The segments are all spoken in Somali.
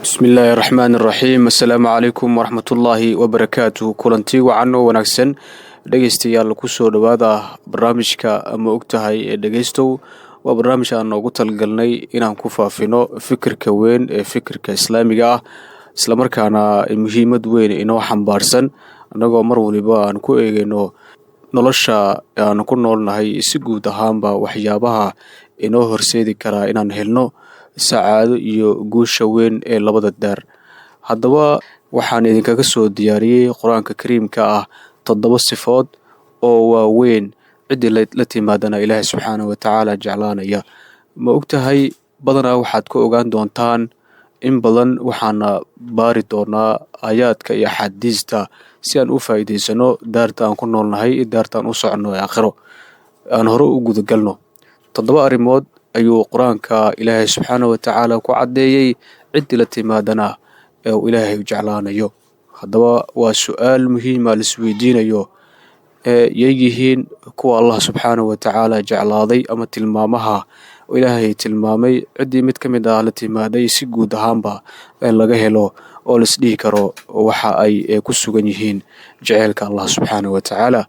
Bismillaahi raxmaan raxiim. Assalaamu calaykum waraxmatullaahi wabarakaatu. Kulanti wacan oo wanaagsan, dhegeystayaal, kusoo dhowaada barnaamijka Ma Ogtahay ee dhegeystow. Waa barnaamij aan noogu talagalnay inaan ku faafino fikirka weyn ee fikirka islaamiga ah, islamarkaana muhiimad weyn inoo xambaarsan, annagoo mar waliba aan ku eegeyno nolosha aan ku noolnahay si guud ahaanba waxyaabaha inoo horseedi karaa inaan helno sacaado iyo guusha weyn ee labada daar. Haddaba waxaan idinkaga soo diyaariyey Qur-aanka kariimka ah toddoba sifood oo waaweyn, ciddii la timaadana Ilaahay subxaanahu watacaala jeclaanaya. Ma ogtahay? Badanaa waxaad ku ogaan doontaan in badan, waxaana baari doonaa aayaadka iyo axaadiista si aan u faa'iidaysano daarta aan ku noolnahay iyo daarta aan u soconno ee aakhiro. Aan hore u gudagalno. Toddoba arrimood ayuu Qur-aanka Ilaahay subxaanahu watacaala ku caddeeyey, ciddii la timaadana ee uu Ilaahay u jeclaanayo. Haddaba waa su-aal muhiima laisweydiinayo: yay yihiin kuwa Allah subxaanahu watacaala jeclaaday, ama tilmaamaha Ilaahay tilmaamay ciddii mid ka mid ah la timaaday si guud ahaanba laga helo oo laisdhihi karo waxa ay ku sugan yihiin jaceylka Allah subxaanahu watacaala?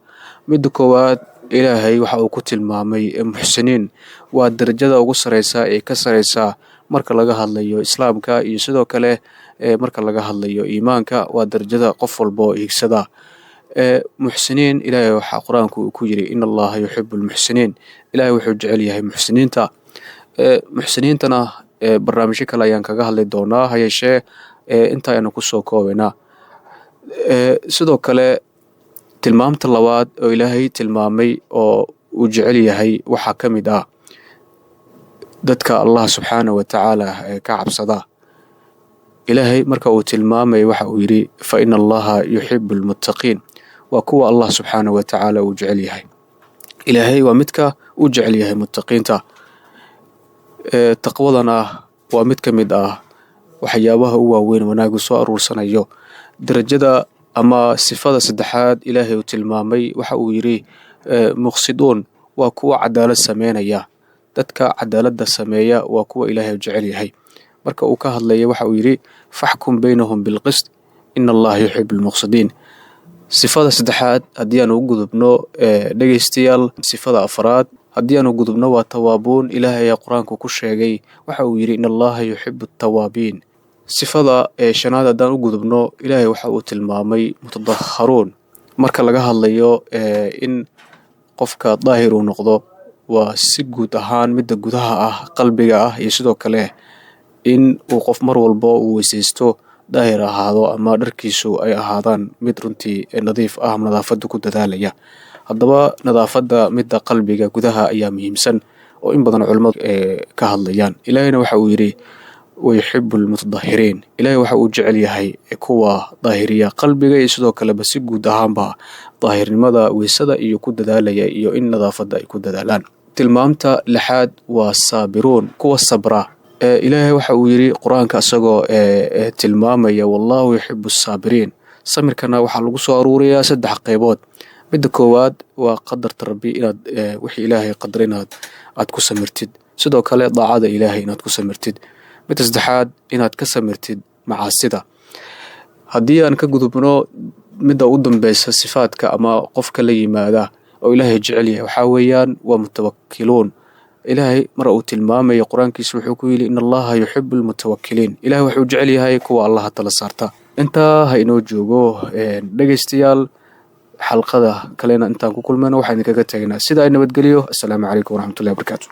Midda koowaad, Ilaahay waxa uu ku tilmaamay muxsiniin. Waa darajada ugu sareysa ee ka sareysa marka laga hadlayo islaamka iyo sidoo kale marka laga hadlayo iimaanka. Waa darajada qof walbo hiigsada muxsiniin. Ilaahay waxaa Qur-aanku uu ku yiri: "In Allaha yuxibu lmuxsiniin." Ilahay wuxuu jecel yahay muxsiniinta. Muxsiniintana barnaamijyo kale ayaan kaga hadli doonaa, hayeeshee inta ayanu kusoo koobaynaa. Sidoo kale tilmaamta labaad oo Ilaahay tilmaamay oo uu jecel yahay waxaa ka mid ah dadka Allah subxaanahu watacaala ka cabsada. Ilaahay marka uu tilmaamay waxa uu yidhi: "Fa ina Allaha yuxibu almuttaqiin." Waa kuwa Allah subxaanahu watacaala uu jecel yahay. Ilaahay waa midka uu jecel yahay muttaqiinta. Taqwadana waa mid ka mid ah waxyaabaha u waaweyn wanaagu soo aruursanayo. Darajada ama sifada saddexaad Ilaahay uu tilmaamay waxa uu yidhi: muqsiduun. Waa kuwa cadaalad sameynaya. Dadka cadaaladda sameeya waa kuwa Ilaahay jecel yahay. Marka uu ka hadlaya waxa uu yidhi: "Faxkum baynahum bilqist, ina Allaha yuxibu almuqsidiin." Sifada saddexaad haddii aan ugu gudubno, dhegeystayaal, sifada afraad haddii aan u gudubno waa tawaabuun. Ilaahay ayaa Qur-aanku ku sheegay, waxa uu yidhi: "In Allaha yuxibu altawaabiin." Sifada shanaad haddaan u gudubno, Ilaahay waxa uu tilmaamay mutadakharuun. Marka laga hadlayo in qofka daahir uu noqdo, waa si guud ahaan midda gudaha ah, qalbiga ah, iyo sidoo kale in uu qof mar walbo uu weysaysto, daahir ahaado, ama dharkiisu ay ahaadaan mid runtii nadiif ah, nadaafadda ku dadaalaya. Haddaba nadaafadda midda qalbiga gudaha ayaa muhiimsan oo in badan culimmadu ka hadlayaan. Ilaahayna waxa uu yidhi: "Wayuxibu almutadahiriin." Ilahay waxa uu jecel yahay kuwa daahiriya qalbiga iyo sidoo kaleba si guud ahaanba daahirnimada weysada iyo ku dadaalaya iyo in nadaafadda ay ku dadaalaan. Tilmaamta lixaad waa saabiruun, kuwa sabra. Ilaahay waxa uu yidhi Qur-aanka isagoo tilmaamaya: "Wallahu yuxibu asaabiriin." Samirkana waxaa lagu soo aruuriyaa saddex qeybood. Midda koowaad waa qadarta Rabbi, inaad wixii Ilaahay qadar inaad aad ku samirtid. Sidoo kale daacada Ilaahay inaad ku samirtid. Midda saddexaad, inaad ka samirtid macaasida. Haddii aan ka gudubno, midda ugu dambeysa sifaadka ama qofka la yimaada oo Ilaahay jecel yahay waxaa weeyaan waa mutawakiluun. Ilaahay mar uu tilmaamayo Qur-aankiisa wuxuu ku yidhi: "In Allaha yuxibu almutawakiliin." Ilahay wuxuu jecel yahay kuwa Allaha tala saarta. Intaa ha inoo joogo, dhegeystayaal. Xalqada kalena intaan ku kulmayno waxaan idinkaga tegaynaa sida ay nabadgeliyo. Assalaamu calaykum waraxmatullahi wabarakaatu.